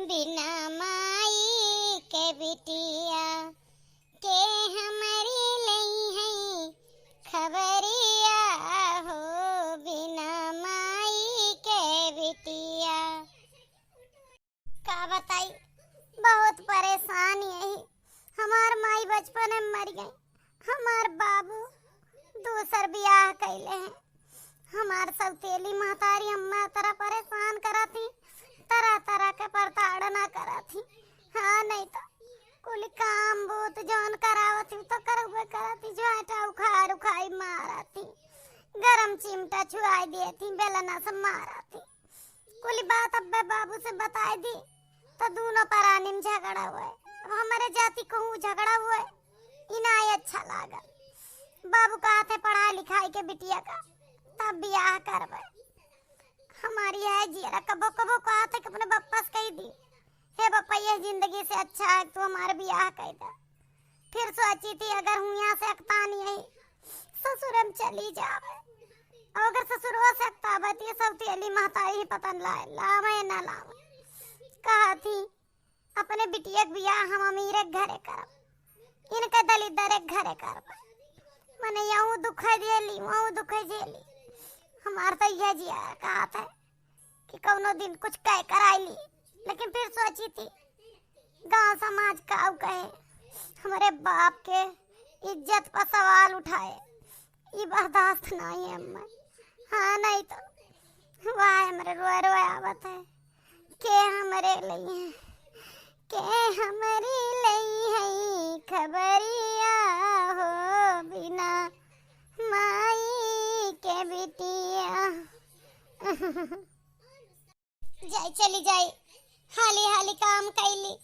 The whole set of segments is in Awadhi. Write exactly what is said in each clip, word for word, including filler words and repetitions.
बिना माई के बिटिया के हमरी लइहैं खबरिया हो, बिना माई के बिटिया। का बताई, बहुत परेशान यही। हमार माई बचपने में मर गई, हमार बाबू दूसर बियाह कैले हैं। हमार सौतेली महतारी हमें तरह परेशान करत ही, तरह तरह के प्रताड़ना करत ही। हाँ, नहीं तो कुल काम बूत जौन करावत ही तो करबे करत ही, झांटा उखाड़ उखाड़ मारत ही, गरम चिमटा छुआई देत ही, बेलना से मारत ही। कुल बात अब्बे बाबू से बताई दी तो दूनो परानी में झगड़ा हुए। अब हमरे जाति कहूँ झगड़ा हुए, ई नाहीं अच्छा लागल। बाबू कहत है पढ़ाई लिखाई के बिटिया का, तब बियाह करबे। हमार यह जियरा कबो कबो कहत है कि अपने बप्पा से कहि दी, "हे बप्पा, यह जिंदगी से अच्छा है तू हमार बियाह कहि दे।" फिर सोची थी अगर हूँ यहाँ से अकतानी आई, ससुर में चली जावे, और अगर ससुरो से अकतावे तो ये सौतेली महतारी ही पता न लाए, लावे न लावे। कहा थी, "अपने बिटिया के बियाह हम अमीरे के घरे करब, इनका दलिद्दर के घरे करब।" मने यहूँ दुख है झेली, वहूँ दुख है झेली। हमार तो यह जिया कहत है कि कौनो दिन कुछ कह कर आइली, लेकिन फिर सोची थी, गांव समाज का कहे, हमरे बाप के इज्जत पर सवाल उठाए, ई बर्दाश्त नहीं है अम्मा। हाँ, नहीं तो वाह, हमरे रोए रोए आवत है। के हमरे लइहैं, के हमरी लइहैं खबरिया हो, बिना माई के बिटिया। जाई, चली जाई, हाली हाली काम कैली,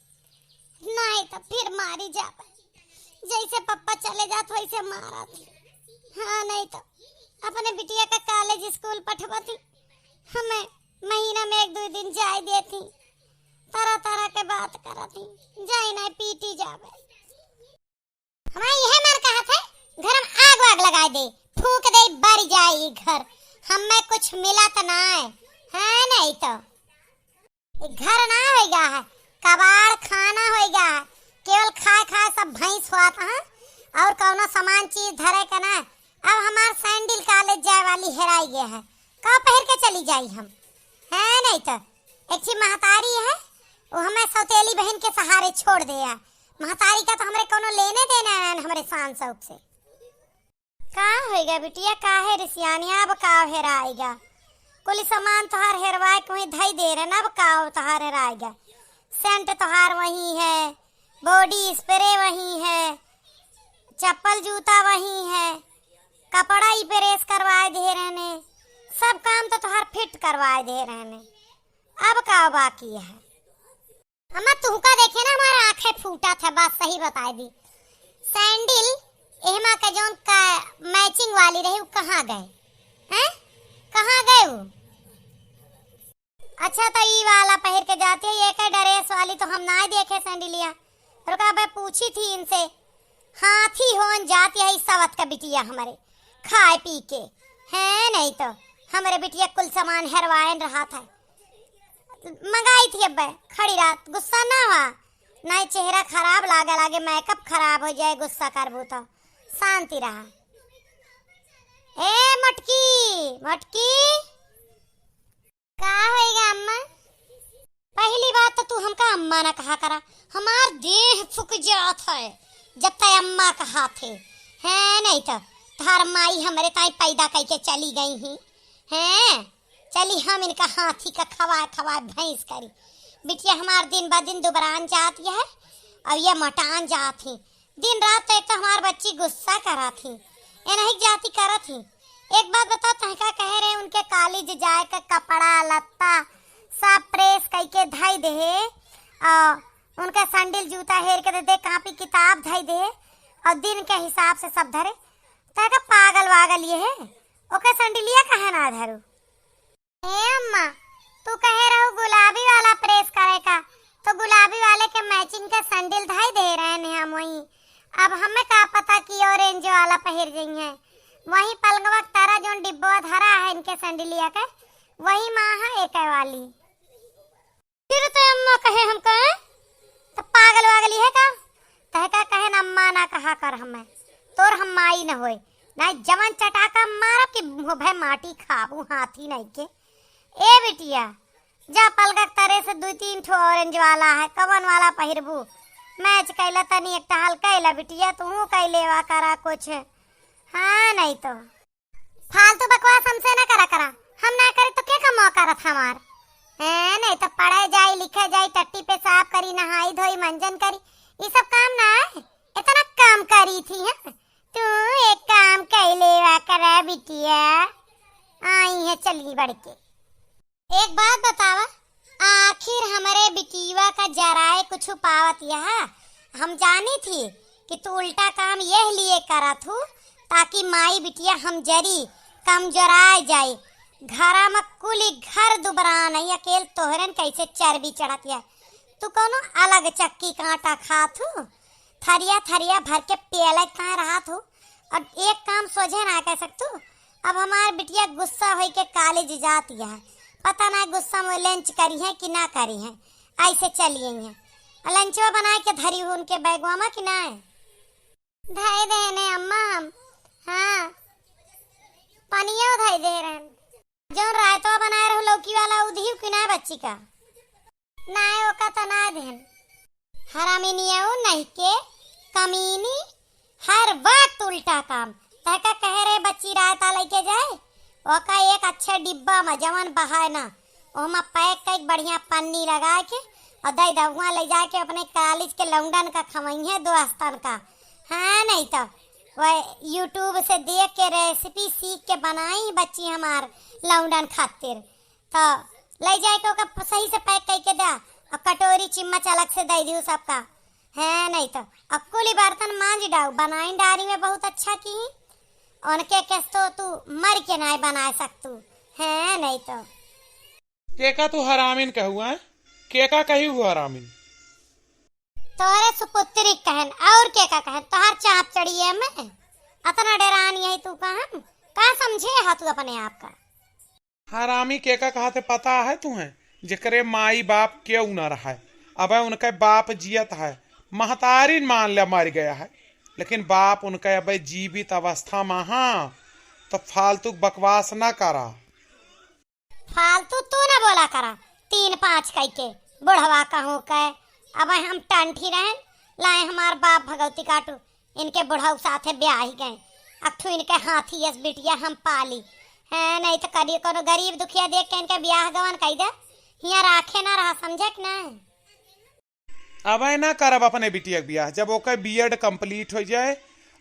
नहीं तो फिर मारी जाब। जैसे पप्पा चले जात वैसे मारत। हाँ, नहीं तो अपने बिटिया का कॉलेज स्कूल पठवती, हमें महीना में एक दो दिन जाए देती, तरह तरह के बात करती, जाई नहीं पीटी जाबे। हमार यह मन कहत है, घर में आग वाग लगाए दे, फूंक दे, बर जाए ई घर, हमें कुछ मिला तो ना है, हाँ, नहीं तो। ई घर ना होइगा है, कबाड़ खाना होइगा है, केवल खाए खाए सब भैंस हुआ था, हाँ? और कौनो सामान चीज धरे के ना। अब हमार सैंडल कॉलेज जाए वाली हेराई गया है, का पहिर के चली जाई हम, है नहीं तो। एक ठी महतारी है, वो हमें सौतेली बहन के सहारे छोड़ दे है। महतारी का तो हमरे कौनो लेने देना है हमरे शान शौक से। का होइगा बिटिया, काहे रिसियानी? अब का हेराइगा? कुल सामान तोहार हेरवाए के वहीं धई दे रहे ना, अब का तोहार हेराइगा? सेंट तोहार वहीं है, बॉडी स्प्रे वहीं है, चप्पल जूता वहीं है, कपड़ा ही प्रेस करवाए दे रहने, सब काम तो तोहार फिट करवाए दे रहने, अब का बाकी है? अम्मा, तुहका देखे ना हमारा आंखें फूटा था, बात सही बताई दी। सैंडल एहमा के जौन का मैचिंग वाली रही, वो कहाँ गए? हैं? कहाँ गए वो? अच्छा, तो ई वाला पहिर के जाती है, ये के ड्रेस वाली तो हम ना देखे सैंडलिया। रुका, मैं पूछी थी इनसे, हाथी होन जाती है इस सवत का बिटिया हमारे, खाए पी के, हैं? नहीं तो हमारे बिटिया कुल सामान हेरवाएन रहा था। मंगाई थी अब्बे, खड़ी रात, गुस्सा ना हुआ, नहीं चेहरा खराब लागे, लागे मेकअप खराब हो जाए, गुस्सा करबू तो। शांति रहा। ए मोटकी, मोटकी। का होइगा अम्मा? पहली बात तो तू हमका अम्मा ना कहा करा, हमार देह फुक जात है जब तै अम्मा कहा थे। हैं, नहीं तो तोहार माई हमरे ताई पैदा कई के चली गई ही। हैं, चली हम इनका हाथी का खवाए खवाए भैंस करी। बिटिया हमार दिन ब दिन दुबरान जात है और ये मोटान जात ही। दिन रात तो एक तो हमार बच्ची गुस्सा करत ही, ए नहीं जाति करत ही। एक बात बताओ, तहका कहे रहे उनके कॉलेज जाए का कपड़ा लत्ता सब प्रेस कई के धई देहे, और उनका सैंडल जूता हेर के दे दे, कॉपी किताब धई देहे, और दिन के हिसाब से सब धरे। तहका पागल वागल ये है, ओके सैंडलिया कहे ना धरू? ए अम्मा, तू कहे रहू गुलाबी वाला प्रेस करे का, तो गुलाबी वाले के मैचिंग के सैंडल धई दे रहे ने हम वहीं। अब हमें का पता कि ऑरेंज वाला पहिर जइहैं। वहीं पलंगवा के तारा जौन डिब्बवा धरा है इनके सैंडलिया के, वही माँ है एक वाली। फिर तो अम्मा कहे हमका, हैं? तो पागल वागल ही है का? तहका कहे न अम्मा ना कहा कर हमें, तोर हम माई न होए, ना जवन चटाका मारब कि मुँह भे माटी खाबू हाथी नहीं के। ए बिटिया, जा पलगक तरे से दुइ तीन ठो orange वाला है, कवन वाला पहिरबू? Match कैला तनी एक टहल कैला बिटिया, तू कइ लेवा करा कुछ। हाँ, नहीं तो। फालतू बकवास हमसे ना करा करा, हम ना करे तो के कमवा करत हमार? हैं, नहीं तो पढ़े जाई, लिखे जाई, टट्टी पेशाब करी, नहाई धोई, मंजन करी, ये सब काम ना है। इतना काम करी थी, हैं? तू एक काम कइ लेवा करा बिटिया, आई है चली बढ़ के। एक बात बतावा, आखिर हमरे बिटिया का जराए कुछ पावत यह? हम जानी थी कि तू उल्टा काम यह लिए करत हू, ताकि माई बिटिया हम जरी कमजोराए जाए। घरा में कुली घर दुबरा नहीं, अकेल तोहरन कैसे चर्बी चढ़त यह। तू कोनो अलग चक्की का आटा खात हू, थरिया थरिया भर के पियले का रहत हू, और एक काम सोझे ना कह सकतू। अब हमार बिटिया गुस्सा होई के college जात है, पता ना गुस्सा में lunch करी है कि ना करी है, ऐसे चली आई है। और lunchवा बनाए के धरी हूँ उनके बैगवा में कि ना है? धई देने अम्मा हम, हाँ, पनियो धई दे रहन। जौन रायतवा बनाए रहू लौकी वाला, उ दिहू कि ना बच्ची का? नाय, ओका तो ना देन। हरामिनिया नहीं के, कमीनी, हर वक्त उल्टा काम। तहका कहे रहे बच्ची रायता लेके जाए, ओका एक अच्छे डिब्बा में जवन बहाए ना, ओमा pack कइके बढ़िया पन्नी लगा के और दे दहुआ ले जाके अपने college के लौंडन का खवइहे दोस्तन का। हाँ, नहीं तो वह YouTube से देख के recipe सीख के बनाई बच्ची हमार लौंडन खातिर। तो ले जाए के ओका प-, सही से pack करके दे, और कटोरी चिम्मच अलग से दे दियो सबका। है नहीं तो अब कुली बर्तन मांज डाऊ, बनाई डारी में बहुत अच्छा की। उनके केस तो तू मर के नाय बनाए सकतू, है नहीं तो। केका तू हरामिन कहू, हैं? केका कही हू हरामिन? तोहरे सुपुत्री कहन, और केका कहन? तोहर चाँप चढ़िए में अतना डेरान यही तू कहन? का समझे हा तू अपने आप का? हरामी केका कहते पता है तुहें? जेकरे माई बाप केहू ना रहा है, अबे उनके बाप जियत है, महतारिन मान ले मर गया है, लेकिन बाप उनके अबे जीवित अवस्था में हाँ, तो फालतू बकवास ना करा। फालतू तू ना बोला करा, तीन पाँच कई के बुढ़वा कहूँ के। अब हम टंठी रहन, लाए हमार बाप भगवती काटू, इनके बुढ़ऊ साथे ब्याही गए। अकठू इनके हाथी यस बिटिया हम पाली। हैं, नहीं तो कभी कोनो गरीब दुखिया देख के इनके ब्याह गवन कई दे, हियाँ राखे ना रहा, समझे कि नहीं? अबे ना करब अपने बिटिया के बियाह, जब ओकर B.Ed complete हो जाए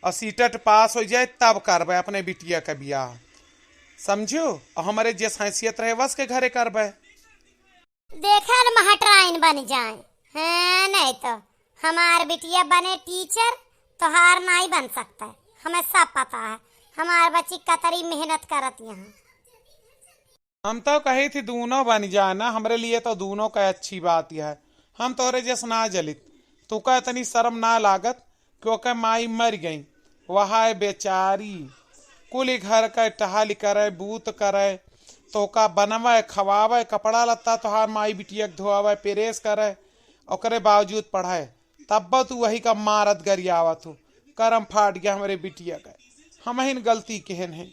और C.Tet pass हो जाए, तब करबे अपने बिटिया के बियाह, समझो? और हमरे जिस हैसियत रहे, वस के घरे करबे। देखा न महटराइन बन जाए, हैं, नहीं तो हमार बिटिया बने teacher, तोहार नाई बन सकता है, हमें सब पता है। हमार बच्ची कतरी मेहनत करत यहाँ। हम तो कही थी दूनों बन जाए ना, हमरे लिए तो दूनों का अच्छी बात यह है। हम तोहरे जस ना जलित, तुका इतनी शर्म ना लागत कि ओके माई मर गई। वह बेचारी कुली घर का टहल करे, बूत करे, तोका बनवे, खवावे, कपड़ा लत्ता तोहार माई बिटिया के धोआवे, प्रेस करे, ओकरे बावजूद पढ़े, तब्बो तू वही का मारत गरियावत हो। करम फाट गया हमरे बिटिया का, हमहिन गलती केहन है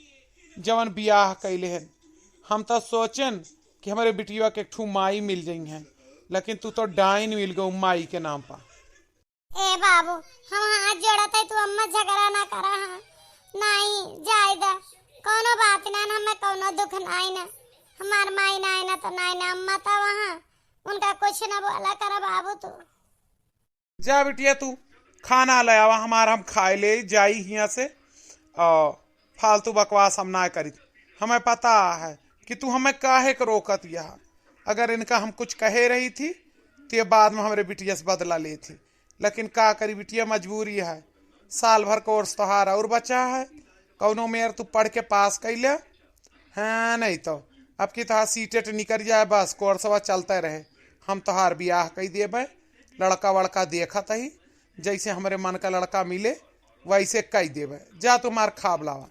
जवन बियाह कैले हन। हम तो सोचन कि हमरे बिटिया के एक ठू माई मिल जइहैं, लेकिन तू तो डाइन मिल गऊ माई के नाम पर। ए बाबू, हम हाथ जोड़त है, तू अम्मा झगड़ा ना करा, हाँ? नहीं, जाए दा, कोनो बात ना, हमें कोनो दुख नाई ना, हमार माई नाई ना तो नाई ना, अम्मा तो वहाँ, उनका कुछ ना बोला करा बाबू तू। जा बिटिया, तू खाना ले आवा हमार, हम खाए ले जाई हियाँ से। और फालतू बकवास हम ना करी। हमें पता है कि तू हमें काहे के रोकत यह। अगर इनका हम कुछ कहे रही थी, तो ये बाद में हमरे बिटिया से बदला लेती। लेकिन का करी बिटिया, मजबूरी है। साल भर course तोहार और बचा है, कौनो मेर तू पढ़ के पास कैले, हाँ, नहीं तो अब की तोहार C.Tet निकल जाए, बस courseवा चलते रहे, हम तोहार बियाह कई देबे। लड़का वड़का देखत ही, जैसे हमरे मन का लड़का मिले वैसे कई देबे। जा तू मार खाब लावा।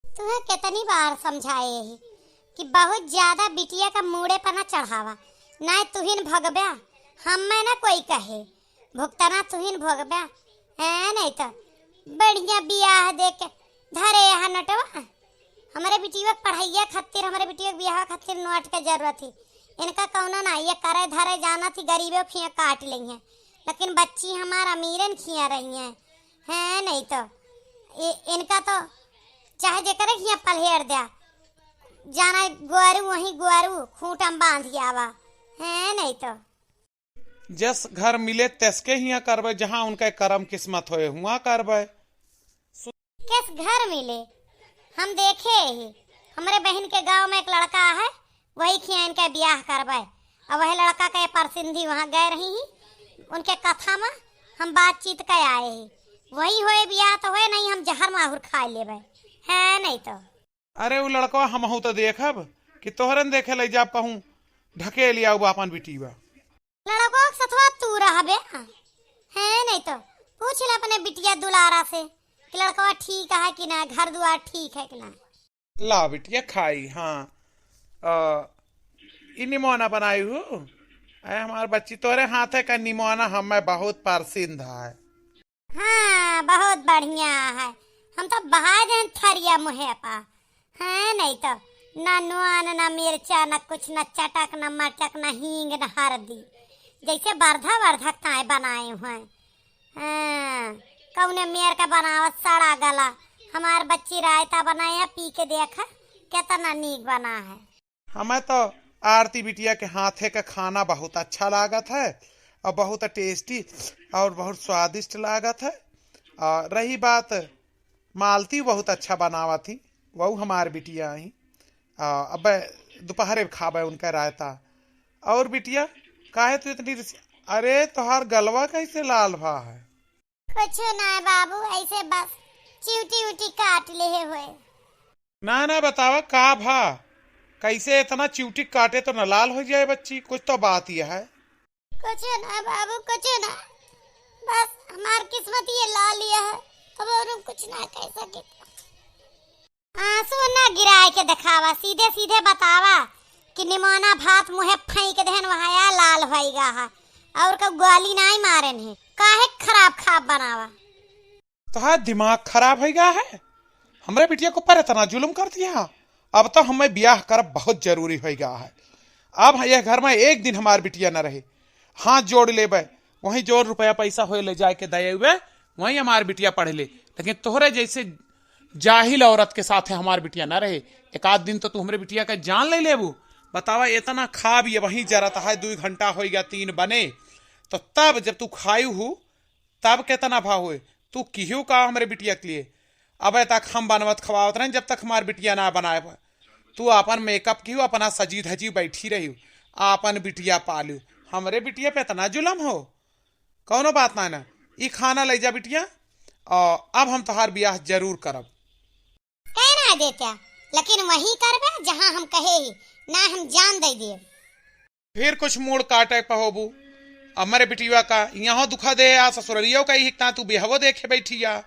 तुहे कितनी बार समझाए ही कि बहुत ज्यादा बिटिया का मूड़े पर ना चढ़ावा। नाहीं तुहिन भोगब्या, हम्मे ना कोई कहे, भुगतना तुहिन भोगब्या। हैं, नहीं तो बढ़िया बियाह देके धरे यहाँ नटवा। हमरे बिटिया के पढ़ाइया खातिर, हमरे बिटिया के बियाह खातिर नोट के जरूरत ही। इनका कौनो ना, ये करे धरे जाना थी, गरीबे खिया काट लेइहैं, लेकिन बच्ची हमार अमीरन खिया रही हैं। हैं, नहीं तो इ-, इनका तो चाहे जेकरे खिया पल्हेर द्या, जाना गोरू वहीं गोरू खूंटम बांध आवा। हैं, नहीं तो जस घर मिले तसके हिया करबे, जहाँ उनके करम किस्मत होए हुआ करबे। किस घर मिले? हम देखे ही, हमरे बहिन के गांव में एक लड़का है, वही खिया इनके बियाह करबे। और वही लड़का के परसिंधी वहाँ गए रही ही, उनके कथा में हम बातचीत के आए ही, वही होए बियाह तो होए, नहीं हम जहर माहुर खाए लेबे। हैं, नहीं तो अरे उ लड़कवा हमहू तो देखब कि तोहरे न देखे लइ जाब कहूँ ढकेल आउब आपन बिटिया। लड़कवा के सथवा तू रहबे? हैं, नहीं तो पूछ ले अपने बिटिया दुलारा से कि लड़कवा ठीक है कि ना, घर दुआर ठीक है कि ना। ला बिटिया खाई। हाँ, अ, ई निमोना बनाई हूँ। अरे हमार बच्ची, तोरे हाथे का निमोना हमें बहुत पसंद है। हाँ, बहुत बढ़िया है। हम तो बहा देन थरिया मुहे पा। हैं, नहीं तो ना नोन, ना मिर्चा, ना कुछ, ना चटक, ना मचक, ना हींग, ना हरदी। जैसे बरधा बरधा ताए बनाए हुए। हाँ, कौने मेर का बनावत सड़ा गला। हमार बच्ची रायता बनाए है, पी के देखा कितना नीक बना है। हमें तो आरती बिटिया के हाथे का खाना बहुत अच्छा लागत है और बहुत tasty और बहुत स्वादिष्ट लागत है। और रही बात, मालती बहुत अच्छा बनावत ही, वहू हमार बिटिया ही। आ, अब दोपहरे खाबे उनका रायता। और बिटिया, काहे तू इतनी रिस-, अरे, तोहार गलवा कैसे लाल भा है? कुछ ना बाबू, ऐसे बस चिउटी उटी काट लेहे हुए। ना, ना, बतावा का भा, कैसे इतना चिउटी काटे तो न लाल हो जाए बच्ची, कुछ तो बात यह है। कुछ ना बाबू, कुछ ना, बस हमार किस्मत ये लाल यह है, अब और हम कुछ ना कह सके। आंसू ना गिराए के देखावा, सीधे सीधे बतावा कि निमोना भात मुहे फेंक देहन वहाया लाल होइगा है, और का गोली नाई मारेन है, काहे खराब खाब बनावा। तोहार दिमाग खराब होइगा है, हमरे बिटिया के ऊपर इतना जुल्म कर दिया। अब तो हमें ब्याह करब बहुत जरूरी होइगा है। अब यह घर में एक दिन हमार बिटिया न रहे, हाथ जोड़ लेबे, वहीं जो रुपया पैसा होए ले जाए के दे हुए, वहीं हमार बिटिया पढ़ ले। लेकिन तोहरे जैसे जाहिल औरत के साथ हमार बिटिया ना रहे। एक आध दिन तो तू हमरे बिटिया का जान ले लेबू। बतावा, इतना खाब ये वहीं जरत है, दुई घंटा होइगा तीन बने, तो तब जब तू खायू हू, तब कितना भा होए, तू किहू का हमरे बिटिया के लिए? अबे तक हम बनवत खवावत रहेन, जब तक हमार बिटिया ना बनाए। तू आपन makeup किहू, अपना सजी धजी बैठी रही, आपन बिटिया पालू, हमरे बिटिया पे इतना जुलम हो? कौनो बात ना, ना, ई खाना ले जा बिटिया, और अब हम तोहार बियाह जरूर करब। कहे ना देत्या, लेकिन वही करबे जहाँ हम कहे ही, ना हम जान दे दिए। फिर कुछ मूड़ काटे पहोबू, हमरे बिटिया का यहाँ दुखा दे आ, ससुरलियो का ही तू बिहवो देखे बैठी आ,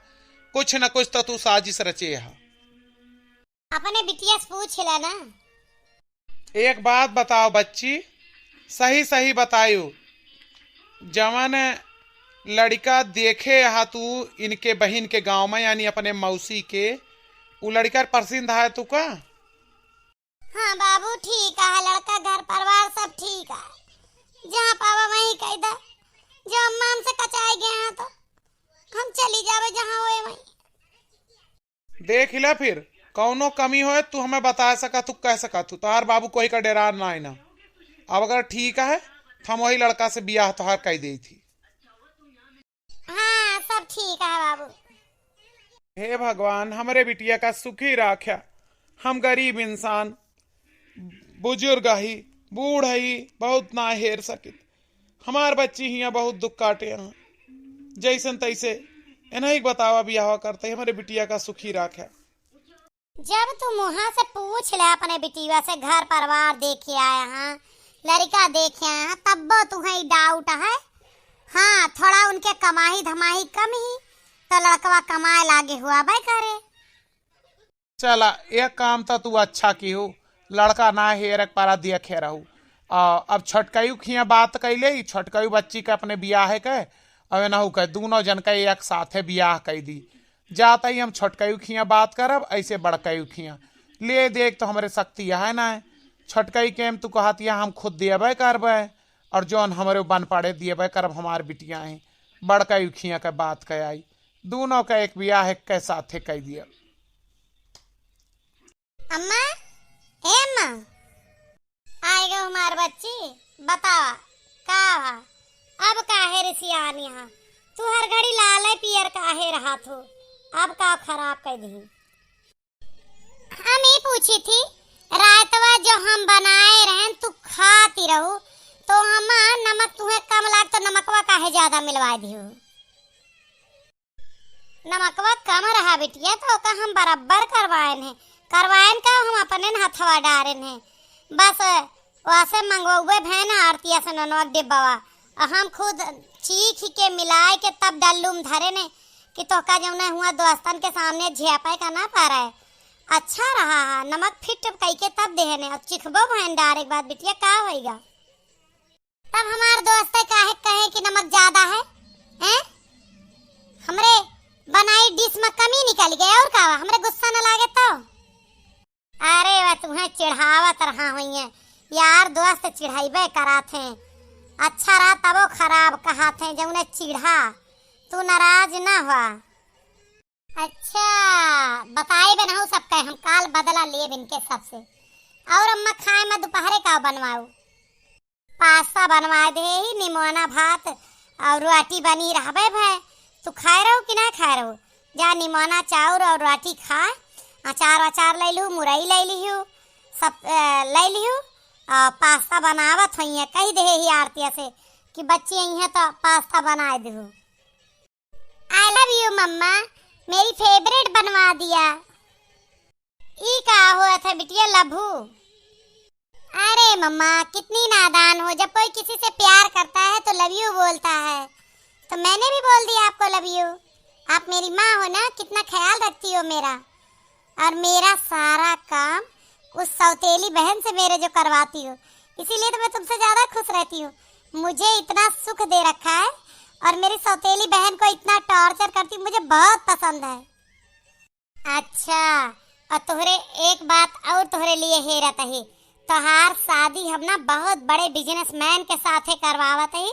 कुछ न कुछ तो तू साजिश रचे हा। अपने बिटिया से पूछ ले ना। एक बात बताओ बच्ची, सही सही बतायो, जवन लड़का देखे हा तू इनके बहिन के गाँव में, यानी अपने मौसी के, उ लड़का पसंद है तू का? हाँ बाबू, ठीक है, लड़का घर परिवार सब ठीक है, जहाँ पावा वहीं कह दे, जो अम्मा हमसे कचाए गए हैं तो हम चली जावे जहाँ होए वहीं। देख ला फिर, कौनो कमी होए तू हमें बता सकत हू, कह सकत हू। तोहार बाबू कोई का डेरार ना है ना। अब अगर ठीक है, तो हम वही लड़का से बियाह तोहार कह देई थी। हाँ, सब ठीक है बाबू। हे भगवान, हमरे बिटिया का सुखी राख्या। हम गरीब इंसान, बुजुर्ग हई, बूढ़ हई, बहुत ना हेर सकित। हमार बच्ची हियाँ बहुत दुख काटे हैं। जैसन तैसे इन्हीं के बतावा बियाह करते, हमरे बिटिया का सुखी राख्या। जब तू मुँहा से पूछ ले अपने बिटिया से, घर परिवार देखे आए हैं, लड़का देखे आए हैं, तब्बो तुहें doubt है। हाँ, थोड़ा उनके कमाई धमाई कम ही, तो लड़कवा कमाए लागे हुआ बे करे। चला, एक काम तो तू अच्छा किहू, लड़का ना हेरक पारा देखे रहू। आ, अब छोटकयू खिया बात कइ लेई, छोटकयू बच्ची के अपने बियाहे के, अउ एनहू के दूनों जन के एक साथे बियाह कइ दी। जात ही हम छोटकयू खिया बात करब, ऐसे बड़कयू खिया। ले देख तो हमरे शक्ति है ना है। छोटकई के हम तू कहत या हम खुद दियबे करबे, और जौन हमरे बन पड़े दियबे करब, हमार बिटिया है। बड़कयू खिया के बात कह आई, दूनों के एक बियाह एक के साथे कइ दिया। अम्मा, ए अम्मा, आइ गउ हमार बच्ची, बतावा, का बा? अब काहे रिसियान यहाँ? तू हर घड़ी लाले पियर काहे रहत हो? अब का खराब कइ दिही? हम ई पूछी थी, रायतवा जो हम बनाए रहन, तू खाती रहू, तो हम नमक तुहे कम लाग, तो नमकवा काहे ज्यादा मिलवा दिहू? नमकवा कम रहा बिटिया, तो ओका हम बराबर करवाएन है। करवाएन का हम अपने न हथवा डारेन है। बस वैसे मंगवउबे भए ना आरतिया से ननवा के डिब्बवा। और हम खुद चीख के मिलाए के तब डल्लू में धरे ने कि तोहका जौने हुआ दोस्तन के सामने झेपे का ना पारे। अच्छा रहा है, नमक फिट कई के तब देहे ने। और चिखबो भएन डारे के बाद बिटिया का होइगा? तब हमार दोस्त काहे कहे कि नमक ज्यादा है, हैं? हमरे बनाई डिश में कमी निकल गई, और का हुआ? हमरे गुस्सा न लागे तो? अरे वह तुम्हें चिढ़ावत रहा हुई है यार, दोस्त चिढ़ाइबे करात हैं। अच्छा रहा तबो खराब कहात हैं, जौने चिढ़ा तू नाराज ना हुआ। अच्छा, बताइबे नहू सबके, हम काल बदला लेब इनके सबसे। और अम्मा खाए में दोपहरे का बनवाऊ? पास्ता बनवा दे ही, निमोना भात और रोटी बनी रहबे भए। तू खाए रहू कि ना खाए रहू? जा निमोना चाउर और रोटी खा, अचार वचार ले लिहू, मुरई ले लिहू, सब, अ, ले लिहू। और पास्ता बनावत होइए, कही दे ही आरतिया से कि बच्ची आई है तो पास्ता बनाए देहू। I love you मम्मा, मेरी फेवरेट बनवा दिया। ई का होत है बिटिया, लभू? अरे मम्मा, कितनी नादान हो, जब कोई किसी से प्यार करता है तो लव यू बोलता है, तो मैंने भी बोल दिया आपको लव यू। आप मेरी माँ हो ना, कितना ख्याल रखती हो मेरा। और मेरा सारा काम उस सौतेली बहन से मेरे जो करवाती हो, इसीलिए तो मैं तुमसे ज्यादा खुश रहती हूँ। मुझे इतना सुख दे रखा है और मेरी सौतेली बहन को इतना टॉर्चर करती, मुझे बहुत पसंद है। अच्छा, और तोहरे एक बात और तोहरे लिए हेरत ही, तोहार शादी हम ना बहुत बड़े बिजनेसमैन के साथे करवावत ही।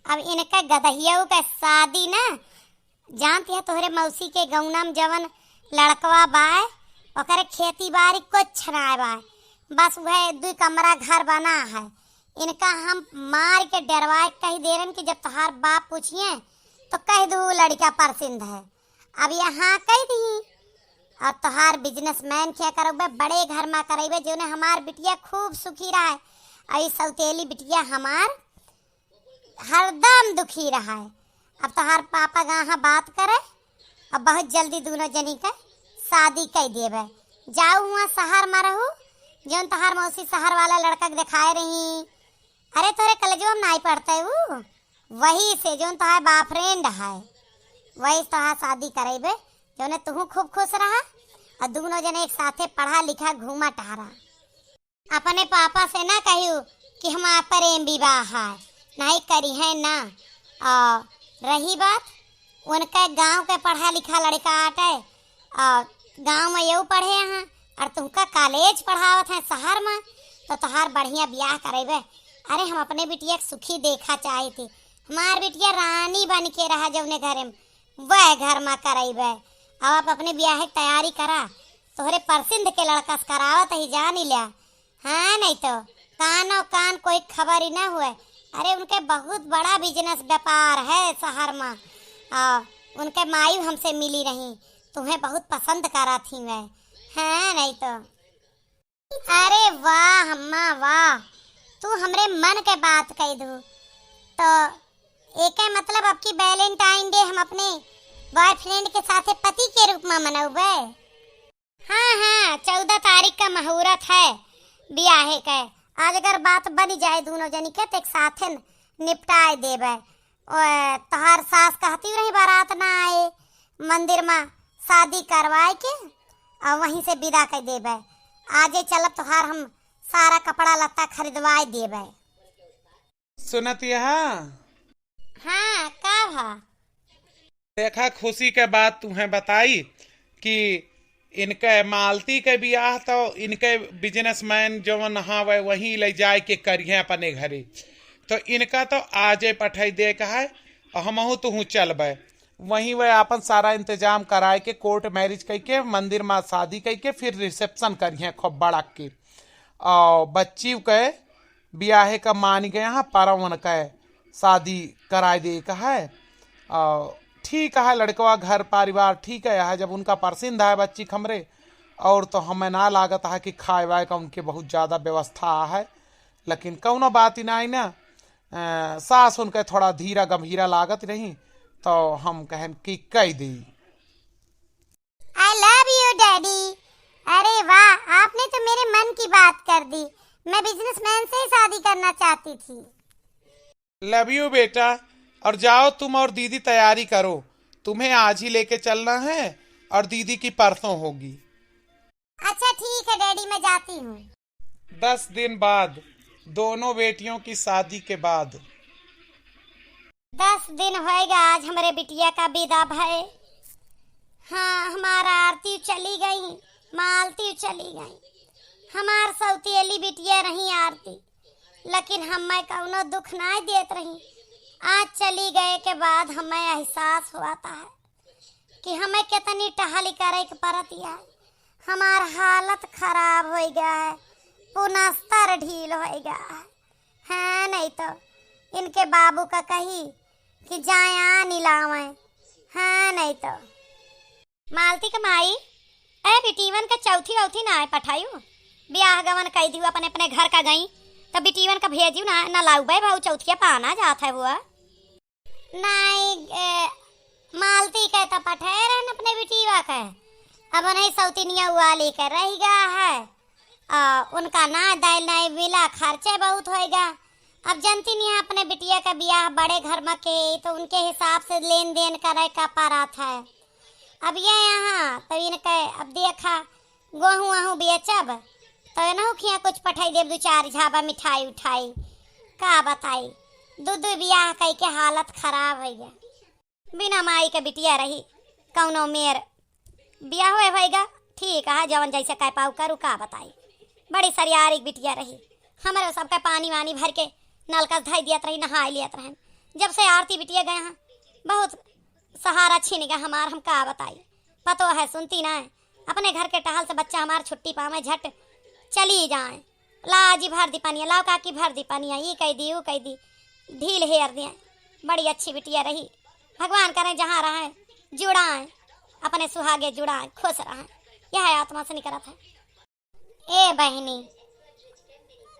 अब इनके गदहियऊ के शादी ना, जानती है तोहरे मौसी के गौना में जवन लड़कवा बाय, ओकरे खेती बाड़ी कुछ नाय बाय, बस वह दुई कमरा घर बना है। इनका हम मार के डरवाए के कही दे रहन कि जब तोहार बाप पूछिए तो कह दू लड़का पसंद है। अब यहाँ कह दी और तोहार बिजनेसमैन क्या करबे, बड़े घर में करबे, जोने हमार बिटिया खूब सुखी रहे। और ई सौतेली बिटिया हमार हरदम दुखी रहा है। अब तोहार पापा गाहा बात करे, अब बहुत जल्दी दोनों जनी के शादी कई देबे। जाऊ हुआ शहर में रहू, जौन तोहार मौसी शहर वाला लड़का के दिखाए रही। अरे तोरे कलेजवा में नाई पढ़ते ऊ, वही से जौन तोहार बॉयफ्रेंड है, वही से तोहार शादी करेबे, जौने तुहू खूब खुश रहा और दोनों जने एक साथे पढ़ा लिखा घूमा टहरा। अपने पापा से ना कहियो कि हमार प्रेम विवाह है, नहीं करी है ना। और रही बात, उनके गांव के पढ़ा लिखा लड़का आटे और गांव में यू पढ़े हैं और तुमका कॉलेज पढ़ावत हैं शहर में, तो तोहार बढ़िया ब्याह करेबे। अरे हम अपने बिटिया के सुखी देखा चाहे थे, हमार बिटिया रानी बन के रहा जौने घरे में, वह घर में करेबे। अब आप अपने ब्याह की तैयारी करा, तोहरे परसिंध के लड़का से करावत ही जान लिया। हाँ, नहीं तो कानो कान कोई खबर ही ना हुए। अरे, उनके बहुत बड़ा बिजनेस व्यापार है शहर में। आ, उनके माई हमसे मिली रही, तुम्हें बहुत पसंद करा थी वह। हाँ, नहीं तो। अरे वाह अम्मा वाह, तू हमरे मन के बात कह दू। तो एके मतलब अब की वैलेंटाइन डे हम अपने बॉयफ्रेंड के साथे पति के रूप में मनौबे। हाँ, हाँ, चौदह तारीख का मुहूर्त है बियाहे के। आज अगर बात बनी जाए दोनों जनी के, तो एक साथे न निपटाए देबे। ओए, तोहार सास कहती रही, बारात ना आए, मंदिर में शादी करवाए के और वहीं से विदा कर देबे। आजे चलब तोहार हम सारा कपड़ा लत्ता खरीदवाए देबे। सुनत यहाँ? हाँ, का भा? देखा, खुशी के बात तुहें बताई कि इनके मालती के बियाह तो इनके businessman जवन हवे वहीं ले जाए के करिहे अपने घरे। तो इनका तो आजे पठाई दे का है, और हमहू तुहू चलबे। वहीं वह आपन सारा इंतजाम कराए के, court marriage कइके, मंदिर मा शादी कइके, फिर reception करिहे खूब बड़ा के। और बच्ची के बियाहे का मान गया है, परवन के शादी कराए दे का है। और ठीक है, लड़कवा घर परिवार ठीक है, है जब उनका पसंद है बच्ची के हमरे। और तो हमें ना लागत है कि खाए वाए का उनके बहुत ज्यादा व्यवस्था है, लेकिन कौनो बात ही ना है ना। अ, सास उनके थोड़ा धीरा गंभीरा लागत रही, तो हम कहन कि कह दी। I love you, daddy। अरे वाह, आपने तो मेरे मन की बात कर दी। मैं businessman से ही शादी करना चाहती थी। Love you बेटा, और जाओ तुम और दीदी तैयारी करो, तुम्हें आज ही लेके चलना है और दीदी की परसों होगी। अच्छा ठीक है daddy, मैं जाती हूँ। दस दिन बाद, दोनों बेटियों की शादी के बाद। दस दिन होएगा आज हमरे बिटिया का विदा भए। हाँ, हमार आरती चली गई, मालती चली गई, हमार सौतेली बिटिया रही आरती, लेकिन हमें कौनो दुख ना देत रही। आज चली गए के बाद हमें एहसास होता है कि हमें कितनी टहली करे के परत है। हमार हालत खराब हो गया है, पुनस्तर ढील हो गया है। हाँ, नहीं तो इनके बाबू का कही कि जाए आनी लावे। हाँ, नहीं तो। मालती के माई, ए बिटीवन के चौथी औथी ना आए पठायू, ब्याह गवन कई दिहू, अपने अपने घर का गई, तो बिटीवन का भेजियो ना, ना लाऊ बे भाऊ, चौथिया पाना जात है वो। नाई, ए, मालती के त पठे रहन अपने बिटिया के, अब नहीं सौतिनिया वाली के रह गया है। आ, उनका ना दाइल नहीं मिला, खर्चे बहुत होएगा। अब जनती नहीं है, अपने बिटिया का बियाह बड़े घर में के, तो उनके हिसाब से लेन देन करे का पड़त है। अब ये यहाँ तो इनके, अब देखा, गोहूँ वहूँ बेचब, तो एनहु खिया कुछ पठाई देब, दू चार झाबा मिठाई उठाई। का बताई, दू दू बियाह कई के हालत खराब हो गया। बिना माई के बिटिया रही, कौनो मेर बियाह होए होएगा, ठीक है, जवन जैसे कह पाऊ करू, का बताई। बड़ी सरियारी बिटिया रही, हमरे सबके पानी वानी भर के नलका धई दियत रही, नहाई लियत रहन। जब से आरती बिटिया गए हैं, बहुत सहारा छीन गया हमार, हम का बताई। पतो है, सुनती ना है, अपने घर के टहल से बच्चा हमार छुट्टी पावे, झट चली जाए, "ला जी भर दी पनिया, लाओ काकी भर दी पनिया," ई कह दी, ऊ कह दी, ढील हेर दिए। बड़ी अच्छी बिटिया रही, भगवान करें जहाँ रहे जुड़ाएं, अपने सुहागे जुड़ाएं, खुश रहें, यह आत्मा से निकलत है। ए बहिनी,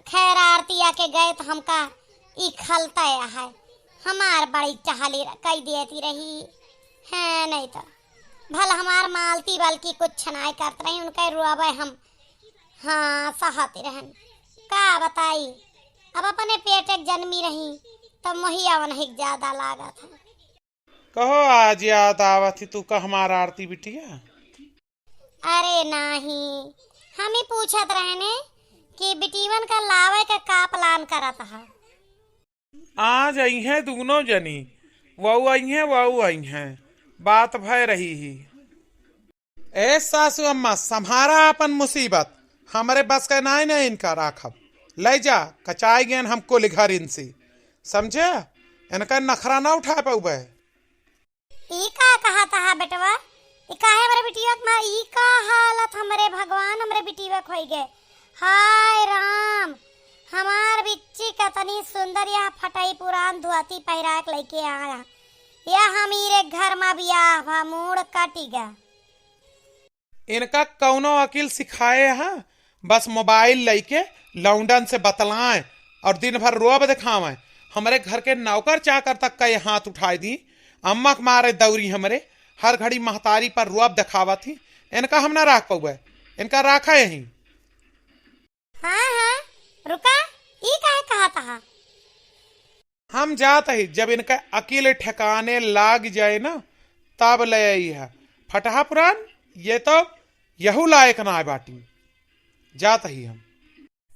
खैर आरतिया के गए तो हमका ई खलता है, हमार बड़ी टहली र-, कई देती रही है, नहीं तो भल हमार मालती बल्कि कुछ नाय करत रही, उनके रुआबे हम, हाँ, सहती रहन। का बताई, अब अपने पेट एक जन्मी रही, तो मोहिया उन्हें ज्यादा लागत है। कहो, आज याद आवत ही तू का हमार आरती बिटिया? अरे नाही, हम ही पूछत रहने कि बिटीवन का लावे का का plan करत है। आज अइहें दुनो जनी, वऊ अइहें, वऊ अइहें, बात भय रही ही। ए सासू अम्मा, सम्हारा आपन मुसीबत, हमरे बस का नाई न इनका राखब। ले जा, कचाई गेन हम कुल घर इनसे, समझे? इनका नखरा ना उठा पउबे। ई का कहत हा बेटवा? ई काहे हमरे बिटिया के मार, ई का हालत हमरे भगवान, हमरे बिटिया के होई गए? हाय राम, हमार बिच्ची कतनी सुंदर, यह फटई पुरान धोती पहिरा के लइके आया। यह अमीरे घर मा बियाह भा, मूड़ कटिगा। इनका कौनो अकिल सिखाए हा? बस mobile लइके लौंडन से बतलाएं और दिन भर रोब दिखावें। हमरे घर के नौकर चाकर तक का ये हाथ उठाए दी। अम्मा के मारे दौरी हमरे, हर घड़ी महतारी पर रोब दिखावत ही। इनका हम ना राख पउबे, इनका राखा यहीं। हाँ, हाँ, रुका, ई काहे कहत हा? हम जात ही, जब इनका अकिल ठिकाने लाग जाए ना, तब ले आई है। फटहा पुरान, ये तो यहू लायक ना बाटी। जात ही हम।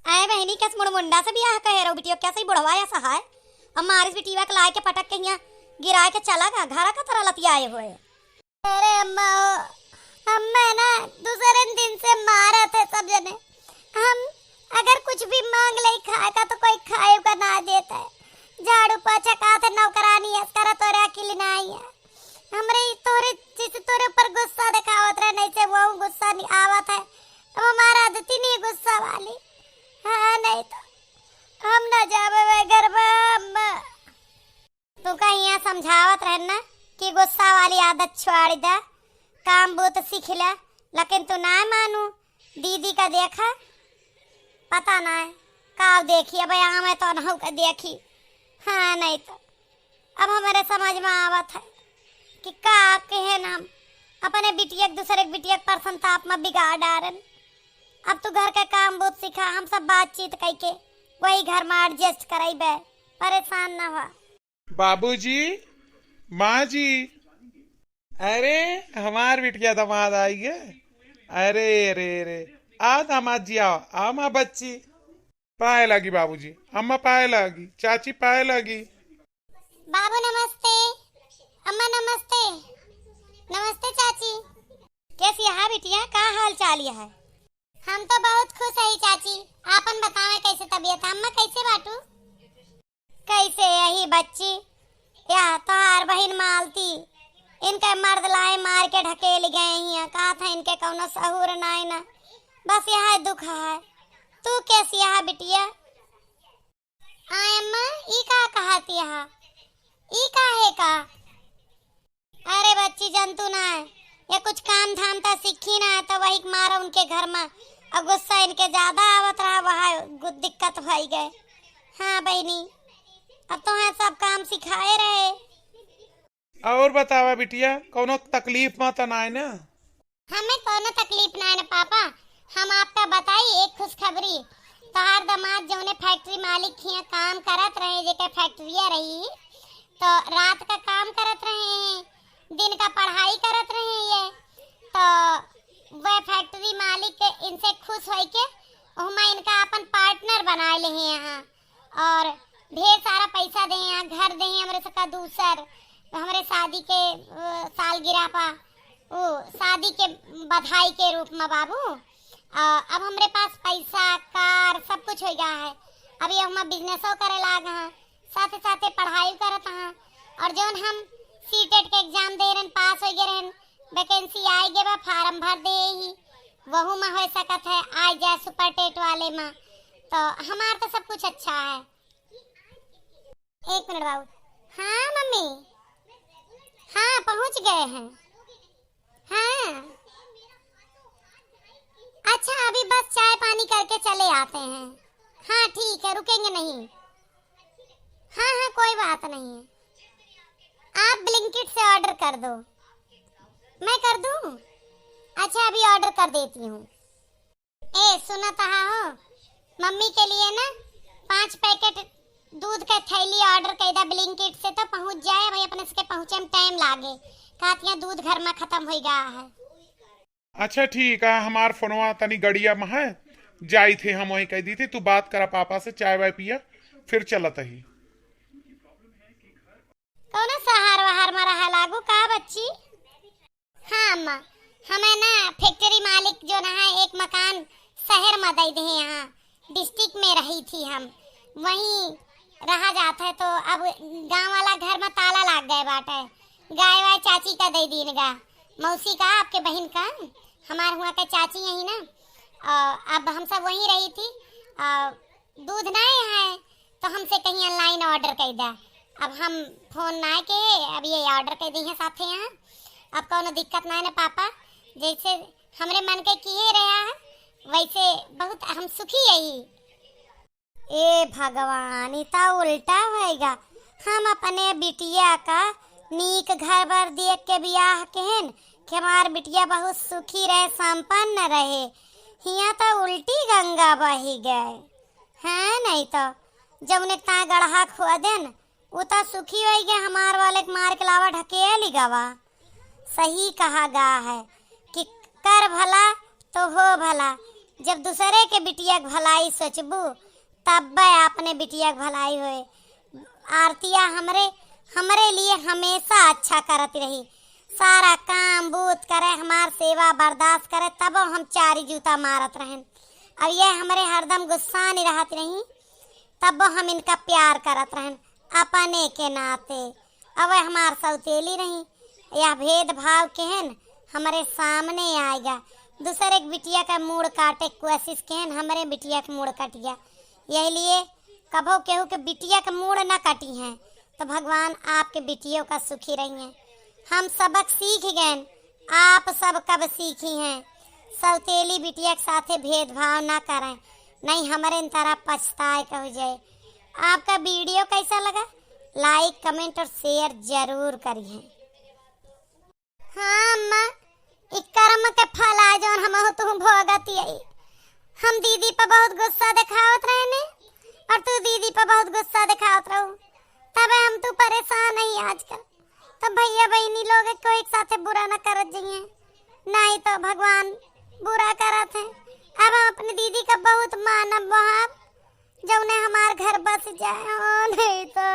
आए बहिनी, कस मुड़मुंडा से बियाह कहे रहो बिटिया, कस ही बुढ़वा या सहाय। अब मारिस बिटिया के लाए के पटक के हियाँ गिराए के चला गा, घरा का तरह लतियाए हुए। अरे अम्मा हो, अम्मा ना दूसरे दिन से मारत है सब जने। हम अगर कुछ भी मांग ले खाए का तो कोई खाए का ना देता है। झाड़ू पोछा का तो नौकरानी है, करा तोरे अकिल ना आई है। हमरे तोरे जैसे तोरे ऊपर गुस्सा दिखावत रहे, नहीं से वो गुस्सा नहीं आवत है। अब हमारा आदत ही नहीं गुस्सा वाली। हाँ, नहीं तो हम ना जावे वे घर में, अम्मा। तू का हियाँ समझावत रहन ना कि गुस्सा वाली आदत छोड़ दे, काम बूत सीख ले, लेकिन तू ना मानू। दीदी का देखा, पता ना है का देखी, अब यहाँ में तो अनहू का देखी। हाँ, नहीं तो अब हमारे समझ में आवत है कि का कहे ना, हम अपने बिटिया के दूसरे के बिटिया के परसंताप में बिगाड़ डारन। अब तू घर के काम बूत सिखा, हम सब बातचीत कई के वही घर में एडजस्ट करइबे, परेशान ना हुआ। बाबूजी, माँ जी, अरे हमार बिटिया दामाद आई है। अरे अरे अरे, आओ दामाद जी, आओ, आओ माँ बच्ची। पाए लागी बाबूजी, अम्मा पाए लागी, चाची पाए लागी। बाबू नमस्ते, अम्मा नमस्ते, नमस्ते चाची। कैसी है बिटिया, का हाल चाल है? हम तो बहुत खुश है चाची, आपन बतावे कैसे तबीयत है? अम्मा कैसे बाटू? कैसे यही बच्ची, या तोहार बहिन मालती, इनके मर्द लाए मार के ढकेल गए हियाँ, कहा था इनके कौनो सहूर नाय ना, बस यह दुख है। तू कैसी है बिटिया? आय अम्मा, ई का कहत यहा? ई का है का? अरे बच्ची, जंतु ना है, ये कुछ काम धाम ता सीखी ना है, तो वही के मारा उनके घर में, और गुस्सा इनके ज्यादा आवत रहा, वह गु-, दिक्कत भई गए। हाँ बहिनी, अब तो है सब काम सिखाए रहे। और बतावा बिटिया, कौनो तकलीफ में तो ना है ना? हमें कौनो तकलीफ ना है ना पापा। हम आपका बताई एक खुशखबरी। तोहार दामाद जौने फैक्ट्री मालिक हियाँ काम करत रहे, जेकर फैक्ट्रिया रही, तो रात का काम करत रहे हैं, दिन का पढ़ाई करत रहे हैं ये। तो वह फैक्ट्री मालिक के इनसे खुश होई के ओहमा इनका अपन पार्टनर बनाए ले हैं यहाँ। और ढेर सारा पैसा दे हैं, घर दे हैं हमरे सबका दूसर, हमरे शादी के, अ, सालगिरह पा, ओ, शादी के बधाई के रूप में बाबू। अ, अब हमरे पास पैसा, कार, सब कुछ हो गया है। अब ये हम बिजनेसो करे लाग हैं, साथे साथे पढ़ाई करत हैं। और जौन हम सीटेट के एग्जाम दे रहन, पास हो गए रहन, वैकेंसी आए गए बा, फार्म भर दे ही, वहू में हो सकत है आ जाए सुपर टेट वाले में। तो हमार तो सब कुछ अच्छा है। एक मिनट बाबू। हाँ मम्मी, हाँ पहुँच गए हैं। हाँ अच्छा, अभी बस चाय पानी करके चले आते हैं। हाँ ठीक है, रुकेंगे नहीं। हाँ हाँ, कोई बात नहीं है, आप ब्लिंकिट से ऑर्डर कर दो। मैं कर दूँ? अच्छा, अभी ऑर्डर कर देती हूँ। ए सुनत हा हो, मम्मी के लिए ना पाँच पैकेट दूध के थैली ऑर्डर कर दा ब्लिंकिट से, तो पहुँच जाए। भाई अपने सबके पहुँचे में टाइम लागे, कहतिया दूध घर में खत्म हो गया है। अच्छा ठीक है, हमार फोनवा तनी गड़िया में है, जाई थे हम वहीं कह दी थी, तू बात करा पापा से, चाय वाय पिया, फिर चलत ही। कौनो शहर वहर में रहा लागू का बच्ची? हाँ अम्मा, हमें ना फैक्ट्री मालिक जो ना है एक मकान शहर में दे दे यहाँ, डिस्ट्रिक्ट में रही थी हम, वहीं रहा जात है। तो अब गाँव वाला घर में ताला लाग गए बाटे, गाय वाय चाची का दे दीन गा, मौसी का, आपके बहिन का, हमार हुआ के चाची यही ना। अ, अब हम सब वहीं रही थी। अ, दूध नहीं है तो हमसे कहीं ऑनलाइन ऑर्डर कर दा। अब हम फोन ना के, अब ये ऑर्डर कर दी है साथे यहाँ। अब कौनो दिक्कत ना है ना पापा, जैसे हमरे मन के किए रहा है वैसे बहुत हम सुखी यही। ए भगवान, ई त उल्टा होएगा। हम अपने बिटिया का नीक घर बर देख के बियाह केहन कि हमार बिटिया बहुत सुखी रहे, संपन्न रहे। हियाँ त उल्टी गंगा बही गए। हाँ, नहीं तो जौने ता गड़हा खोदेन, उ त सुखी होई गए, हमार वाले के मार के लावा ढकेल ही गवा। सही कहा गा है कि कर भला तो हो भला, जब दूसरे के बिटिया के भलाई सोचबू, तब्बे अपने बिटिया के भलाई होए। आरतिया हमरे, हमरे लिए हमेशा अच्छा करत रही, सारा काम बूत करे, हमार सेवा बर्दाश्त करे, तबो हम चारी जूता मारत रहेन। अब ये हमरे हरदम गुस्सा नहीं रहत रही, तबो हम इनका प्यार करत रहेन अपने के नाते। अब हमार सौतेली रही, यह भेदभाव केहन हमरे सामने आएगा। दूसरे के बिटिया का मूड़ काटे के कोशिश केहन हमरे बिटिया के मूड़ कट गया। यही लिए कभो केहू के बिटिया के मूड़ न कटी हैं, तो भगवान आपके बिटियों का सुखी रही हैं। हम सबक सीख गए, आप सब कब सीखी हैं? सौतेली बिटिया के साथे भेदभाव ना करें, नहीं हमरे तरह पछताए कहू जाए। आपका वीडियो कैसा लगा, लाइक, कमेंट और शेयर जरूर करिए। हाँ अम्मा, ई कर्म के फल आ जौन हमहू तुहू भोगत यही। हम दीदी पर बहुत गुस्सा दिखावत रहने और तू दीदी पर बहुत गुस्सा दिखावत रहू, तबे हम तू परेशान नहीं आजकल। तो भैया बहनी लोग कोई एक साथे बुरा न करत जाइए, नहीं तो भगवान बुरा करत हैं। अब हम अपनी दीदी का बहुत मानब वहाँ, जौने हमार घर बस जाए हो, नहीं तो